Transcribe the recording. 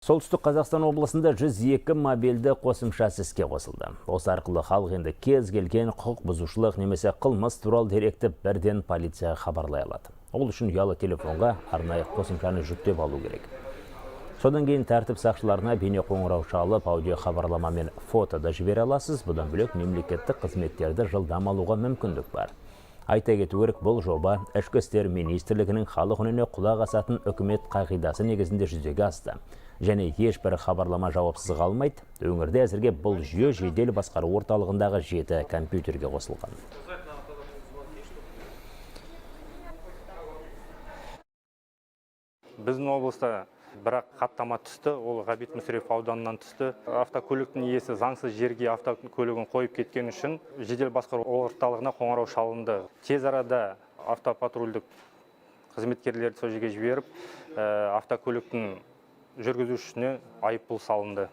Солтүстік Қазақстан облысында 102 мобильді қосымшасы іске қосылды. Осы арқылы халық енді кез келген құқық бұзушылық немесе қылмыс туралы деректі бірден полицияға хабарлай алады. Ол үшін ұялы телефонға арнайы қосымшаны жүктеп алу керек. Содан кейін тәртіп сақшыларына бейне қоңырау шалып, аудио хабарлама мен фото да жібере аласыз. Бұдан бөлек, мемлекеттік қызметтерді жылдам алуға мүмкіндік бар. Айта кету керек, бұл жоба Ішкі істер министрлігінің «Халық үніне құлақ асатын үкімет» қағидасы негізінде жүзеге асты. Және ешбір хабарлама жауапсыз қалмайды. Өңірде әзірге бұл жүйе жедел басқару орталығындағы жеті компьютерге қосылған. Біздің облыста бірақ хаттама түсті, ол Ғабит Мүсірепов ауданынан түсті. Автокөліктің иесі заңсыз жерге автокөлігін қойып кеткен үшін жедел басқару орталығына қоңырау шалынды. Тез арада автопатрульдік қызметкерлерді сол жерге жіберіп, автокөліктің жүргізушісіне айыппұл салынды.